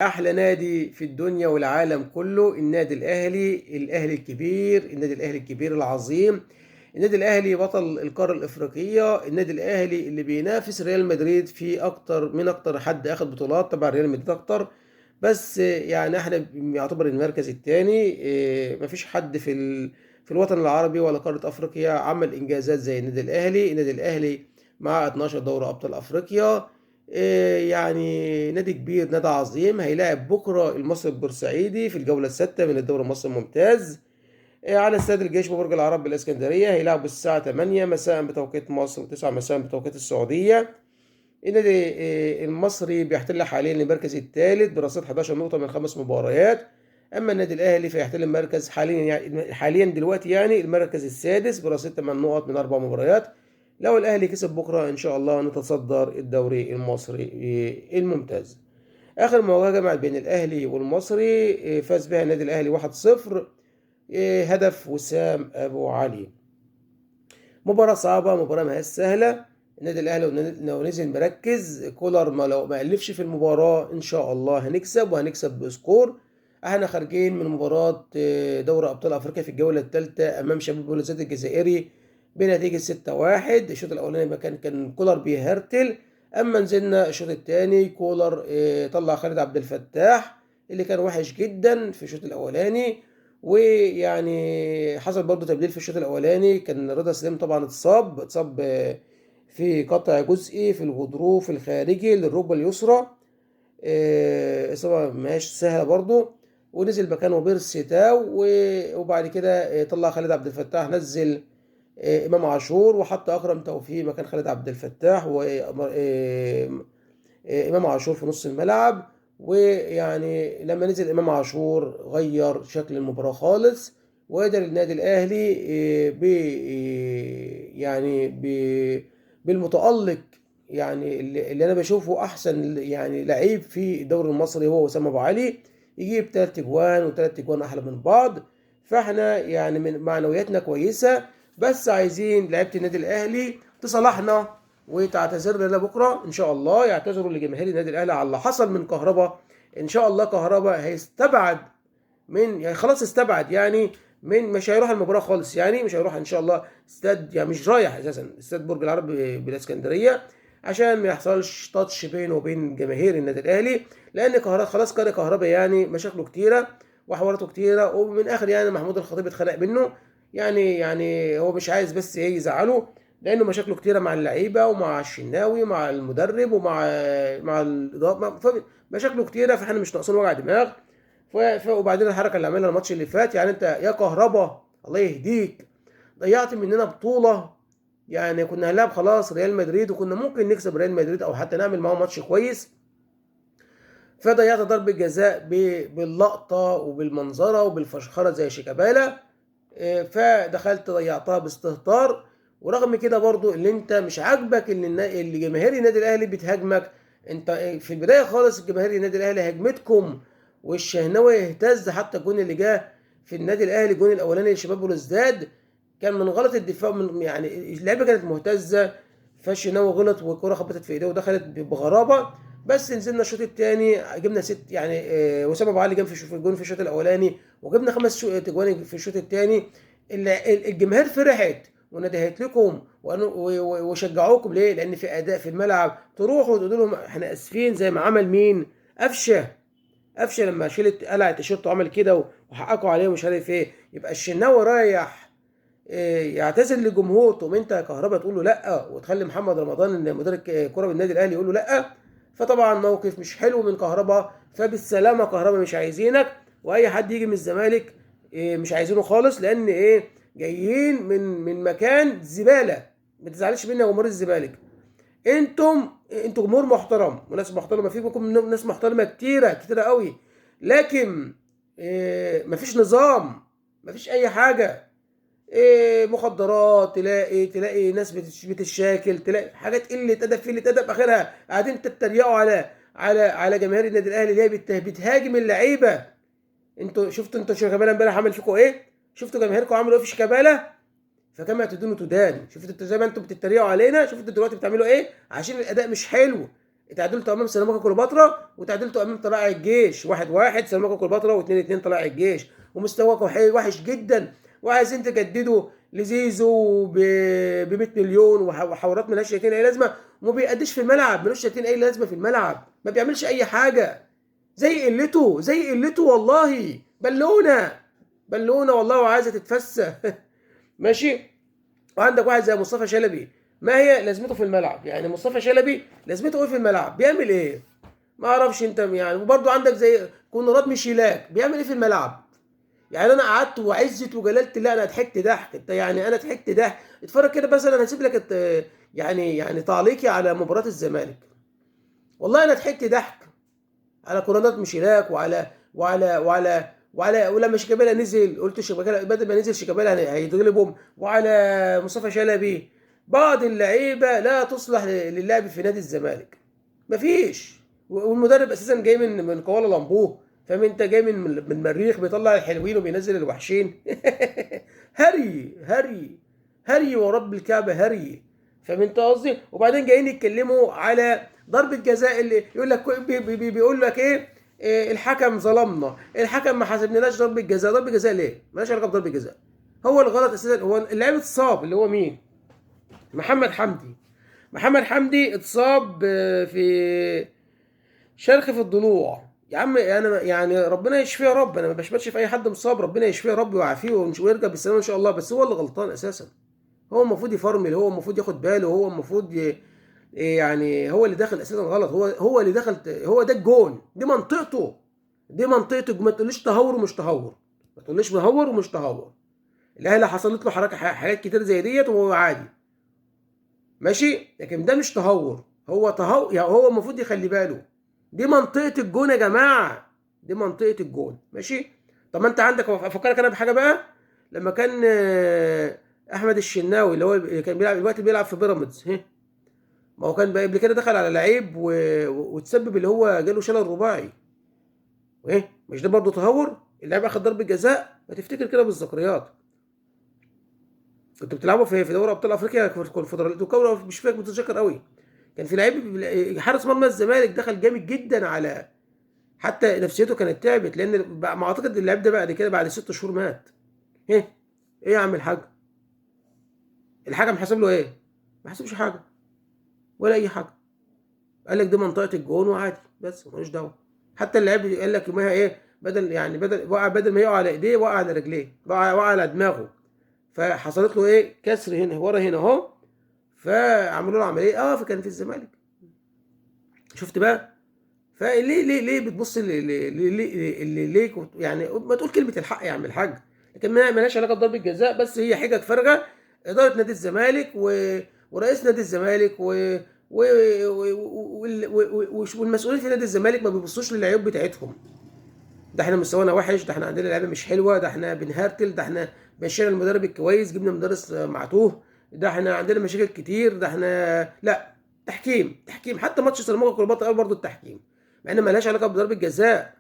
احلى نادي في الدنيا والعالم كله، النادي الاهلي، الاهلي الكبير، النادي الاهلي الكبير العظيم، النادي الاهلي بطل القارة الافريقيه، النادي الاهلي اللي بينافس ريال مدريد في اكتر من اكتر حد اخد بطولات، طبعا ريال مدريد اكتر، بس يعني احنا يعتبر المركز الثاني. مفيش حد في الوطن العربي ولا قارة افريقيا عمل انجازات زي النادي الاهلي. النادي الاهلي مع 12 دوري ابطال افريقيا، يعني نادي كبير، نادي عظيم. هيلاعب بكره المصري البورسعيدي في الجولة السادسة من الدوري المصري الممتاز، على استاد الجيش ببرج العرب بالاسكندريه. هيلعبوا الساعة 8 مساء بتوقيت مصر و9 مساء بتوقيت السعودية. النادي المصري بيحتل حاليا المركز الثالث برصيد 11 نقطة من 5 مباريات. اما النادي الاهلي فيحتل المركز حاليا، يعني حاليا دلوقتي يعني المركز السادس برصيد 8 نقط من 4 مباريات. لو الاهلي كسب بكره ان شاء الله نتصدر الدوري المصري الممتاز. اخر مواجهة جمعت بين الاهلي والمصري فاز بها النادي الاهلي 1-0، هدف وسام ابو علي. مباراة صعبة، مباراة ما هيش سهلة. النادي الاهلي لو نزل مركز، كولر ما لو ما الفش في المباراة ان شاء الله هنكسب، وهنكسب ب score. احنا خارجين من مباراة دوري ابطال افريقيا في الجولة الثالثة امام شباب بلوزداد الجزائري بنتيجة 6-1. الشوط الاولاني ما كان كولر بيهرتل، اما نزلنا الشوط الثاني كولر طلع خالد عبد الفتاح اللي كان وحش جدا في الشوط الاولاني، ويعني حصل برضه تبديل في الشوط الاولاني. كان رضا سليم طبعا اتصاب في قطع جزئي في الغضروف الخارجي للركبه اليسرى، اصابه ما هيش سهلة برضه، ونزل مكانه بيرسي تاو، وبعد كده طلع خالد عبد الفتاح، نزل امام عاشور، وحط اكرم توفيق مكان خالد عبد الفتاح وامام عاشور في نص الملعب. ويعني لما نزل امام عاشور غير شكل المباراة خالص، وقدر النادي الاهلي ب يعني بالمتالق، يعني اللي انا بشوفه احسن يعني لعيب في الدوري المصري هو وسام ابو علي، يجيب 3 اجوان و3 اجوان احلى من بعض. فاحنا يعني من معنوياتنا كويسة، بس عايزين لعيبة النادي الاهلي تصالحنا وتعتذر لنا بكره ان شاء الله، يعتذروا لجماهير النادي الاهلي على اللي حصل من كهربا. ان شاء الله كهربا هيستبعد من، يعني خلاص استبعد، يعني من مش هيروح المباراة خالص، يعني مش هيروح ان شاء الله استاد، يعني مش رايح اساسا استاد برج العرب بالاسكندرية، عشان ما يحصلش تاتش بينه وبين جماهير النادي الاهلي، لان كهربا خلاص كده كهربا يعني مشاكله كتيرة وحواراته كتيرة، ومن اخر يعني محمود الخطيب اتخلق منه، يعني هو مش عايز بس ايه يزعله، لانه مشاكله كتيرة مع اللعيبة ومع الشناوي ومع المدرب ومع الادارة، مشاكله كتيرة، فاحنا مش ناقصين وجع دماغ. وبعدين الحركة اللي عملها الماتش اللي فات، يعني انت يا كهربا الله يهديك ضيعت مننا بطوله، يعني كنا هنلعب خلاص ريال مدريد وكنا ممكن نكسب ريال مدريد او حتى نعمل معاهم ماتش كويس، فضيعت ضربه جزاء باللقطه وبالمنظره وبالفشخره زي شيكابالا، فدخلت ضيعتها باستهتار. ورغم كده برضو اللي انت مش عاجبك اللي جماهير النادي الاهلي بتهاجمك، انت في البداية خالص جماهير النادي الاهلي هاجمتكم، والشهناوي اهتز، حتى الجون اللي جه في النادي الاهلي الجون الاولاني لشباب بلوزداد كان من غلط الدفاع، من يعني اللعيبة كانت مهتزه، فالشناوي غلط والكره خبطت في ايديه ودخلت بغرابة. بس نزلنا الشوط الثاني جبنا 6، يعني وسام ابو علي جاب في الجون في الشوط الاولاني، وجبنا 5 اجوان في الشوط الثاني. الجماهير فرحت وندهت لكم وشجعوكم. ليه؟ لان في اداء في الملعب، تروحوا وتقولوا لهم احنا اسفين، زي ما عمل مين؟ قفشه لما شلت قلع التيشيرت وعمل كده وحققوا عليه ومش عارف ايه. يبقى الشناوي رايح يعتذر للجمهور، تقوم انت يا كهربا تقول له لا، وتخلي محمد رمضان مدير الكره بالنادي الاهلي يقول له لا. فطبعا موقف مش حلو من كهربا، فبالسلامه كهربا مش عايزينك، واي حد يجي من الزمالك مش عايزينه خالص، لان ايه جايين من مكان زبالة. ما تزعلش مني يا جمهور الزمالك، انتم جمهور محترم وناس محترمه، فيكم ناس محترمه كتيرة كتيرة قوي، لكن مفيش نظام، مفيش اي حاجة، مخدرات، تلاقي ناس بتشاكل، تلاقي حاجات قلة ادب في قلة ادب، اخرها قاعدين تتريقوا على على على جماهير النادي الاهلي اللي هي بتهاجم اللعيبة. انتوا شفتوا انتوا شيكابالا امبارح عمل فيكم ايه؟ شفتوا جماهيركم عملوا ايه في شيكابالا؟ فكما تدين تدان. شفتوا انتوا زي ما انتوا بتتريقوا علينا، شفتوا دلوقتي بتعملوا ايه؟ عشان الاداء مش حلو. اتعادلتوا امام سيراميكا كليوباترا، وتعادلتوا امام طلائع الجيش 1-1 سيراميكا كليوباترا، و2-2 طلائع الجيش، ومستواكم وحش جدا، وعايزين تجددوا لزيزو ب 100 مليون وحوارات مالهاش 30 اي لازمه، وما بيأديش في الملعب، ملوش 30 اي لازمه في الملعب، ما بيعملش اي حاجة، زي قلته، زي قلته والله، بالونه بالونه والله، وعايزه تتفسى. ماشي. وعندك واحد زي مصطفى شلبي، ما هي لازمته في الملعب؟ يعني مصطفى شلبي لازمته ايه في الملعب؟ بيعمل ايه؟ ما اعرفش انت يعني. وبرده عندك زي كونراد ميشيلاك، بيعمل ايه في الملعب؟ يعني انا قعدت وعزت وجلالة الله انا ضحكت ضحك، انت يعني انا ضحكت ضحك. اتفرج كده مثلا، هسيب لك يعني تعليقي على مباراة الزمالك، والله انا ضحكت ضحك على كونراد ميشيلاك وعلى وعلى وعلى وعلى ولما شيكابالا نزل قلت شيكابالا بدل ما نزل شيكابالا هيتغلبهم، وعلى مصطفى شلبي. بعض اللعيبة لا تصلح للعب في نادي الزمالك، مفيش. والمدرب اساسا جاي من كوالا لامبور، فاهم انت، جاي من المريخ، بيطلع الحلوين وبينزل الوحشين. هري هري هري ورب الكعبة هري، فاهم انت قصدي؟ وبعدين جايين يتكلموا على ضربه جزاء اللي يقول لك بيقول لك ايه، الحكم ظلمنا، الحكم ما حسبناش ضربه جزاء. ضربه جزاء ليه؟ مالهاش علاقة بضربه جزاء. هو الغلط اساسا هو اللاعب اتصاب، اللي هو مين؟ محمد حمدي. محمد حمدي اتصاب في شرخ في الضلوع. يا عم انا يعني ربنا يشفيه يا رب، انا ما بشمتش في اي حد مصاب، ربنا يشفيه يا رب ويعافيه ويرجع بالسلامة ان شاء الله. بس هو اللي غلطان اساسا، هو المفروض يفرمل، هو المفروض ياخد باله، هو المفروض يعني هو اللي داخل اساسا غلط، هو اللي دخل، هو ده الجون، دي منطقته، دي منطقته. ما تقوليش تهور ومش تهور، ما تقوليش مهور ومش تهور. الاهلي حصلت له حركة، حاجات كتير زي ديت وهو عادي ماشي، لكن ده مش تهور، هو تهور يعني، هو المفروض يخلي باله، دي منطقة الجون يا جماعة، دي منطقة الجون ماشي. طب ما انت عندك، افكرك انا بحاجة بقى، لما كان احمد الشناوي اللي هو كان بيلعب دلوقتي، بيلعب في بيراميدز، ما هو كان قبل كده دخل على لعيب وتسبب اللي هو جاله شلل رباعي، وايه مش ده برضه تهور؟ اللاعب اخد ضربه جزاء، ما تفتكر كده بالذكريات، كنت بتلعبوا في دوري ابطال افريقيا في الكونفدراليه الكورة، مش فاكر متذكر قوي، كان في لعيب حارس مرمى الزمالك دخل جامد جدا على، حتى نفسيته كانت تعبت، لان ما اعتقد اللاعب ده بعد كده بعد 6 شهور مات. ايه يا عم الحاج؟ الحكم حسب له ايه؟ ما حسبش حاجة ولا اي حاجة، قال لك دي منطقة الجون وعادي، بس ملوش دعوه. حتى اللاعب قال لك يوميها ايه، بدل يعني بدل وقع، بدل ما يقع على ايديه وقع على رجليه، وقع على دماغه، فحصلت له ايه؟ كسر هنا ورا هنا اهو، فعملوا له عملية. فكان في الزمالك. شفت بقى؟ فليه ليه ليه بتبص ليه يعني؟ ما تقول كلمة الحق يا عم الحاج، لكن ما لهاش علاقة بضربه جزاء، بس هي حجج فارغة. ادارة نادي الزمالك ورئيس نادي الزمالك والمسؤولين في نادي الزمالك ما بيبصوش للعيوب بتاعتهم. ده احنا مستوانا وحش، ده احنا عندنا لعيبة مش حلوة، ده احنا بنهرتل، ده احنا مشينا المدرب الكويس جبنا مدرس معتوه، ده احنا عندنا مشاكل كتير، ده احنا لا تحكيم تحكيم. حتى ماتش سيراميكا كليوباترا برضه التحكيم، مع ان مالهاش علاقة بضربه جزاء،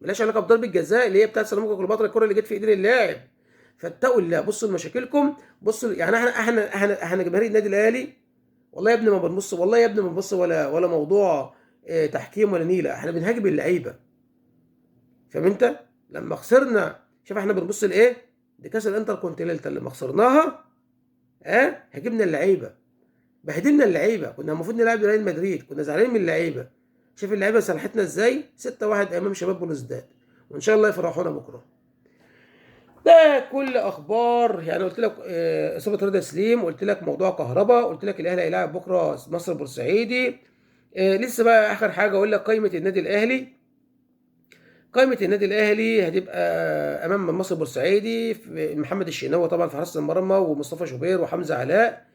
مالهاش علاقة بضربه جزاء اللي هي بتاعت سيراميكا كليوباترا، الكره اللي جت في ايدين اللاعب. فاتقوا الله، بصوا لمشاكلكم، بصوا يعني احنا جماهير النادي الاهلي والله يا ابني ما بنبص، والله يا ابني ما بنبص ولا موضوع تحكيم ولا نيله، احنا بنهاجم اللعيبة. فاهم انت؟ لما خسرنا شوف احنا بنبص لايه؟ دي كاس الانتر كونتيننتال لما خسرناها هاجمنا اللعيبة، بهدلنا اللعيبة، كنا المفروض نلعب ريال مدريد، كنا زعلانين من اللعيبة. شوف اللعيبة صلحتنا ازاي، 6-1 امام شباب بلوزداد، وان شاء الله يفرحونا بكره. ده كل اخبار يعني. قلت لك اصابه رضا سليم، قلت لك موضوع كهرباء، قلت لك الاهلي هيلاعب بكره مصر بورسعيدي. لسه بقى اخر حاجة اقول لك قائمة النادي الاهلي. قائمة النادي الاهلي هتبقى امام مصر بورسعيدي، محمد الشناوي طبعا في حراسة المرمى، ومصطفى شوبير وحمزة علاء.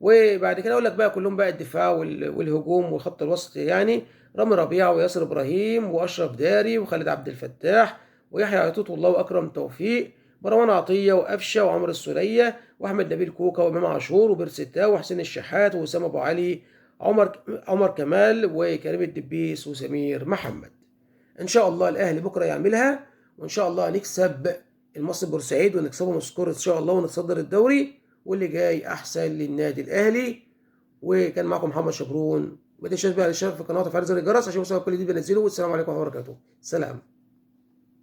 وبعد كده اقول لك بقى كلهم بقى الدفاع والهجوم والخط الوسط، يعني رامي ربيعة وياسر ابراهيم واشرف داري وخالد عبد الفتاح ويحيى عطية الله واكرم توفيق، مروان عطية وقفشه وعمر السوليه واحمد نبيل كوكا وامام عاشور وبيرسيتاو وحسين الشحات واسامة ابو علي، عمر كمال وكريم الدبيس وسمير محمد. ان شاء الله الاهلي بكره يعملها، وان شاء الله نكسب المصري بورسعيد ونكسبهم score ان شاء الله ونتصدر الدوري، واللي جاي احسن للنادي الاهلي. وكان معكم محمد شبرون، ما تنساش بقى الاشتراك في القناة وتفعيل زر الجرس عشان يوصلك كل جديد بنزله. والسلام عليكم ورحمة الله وبركاته. سلام.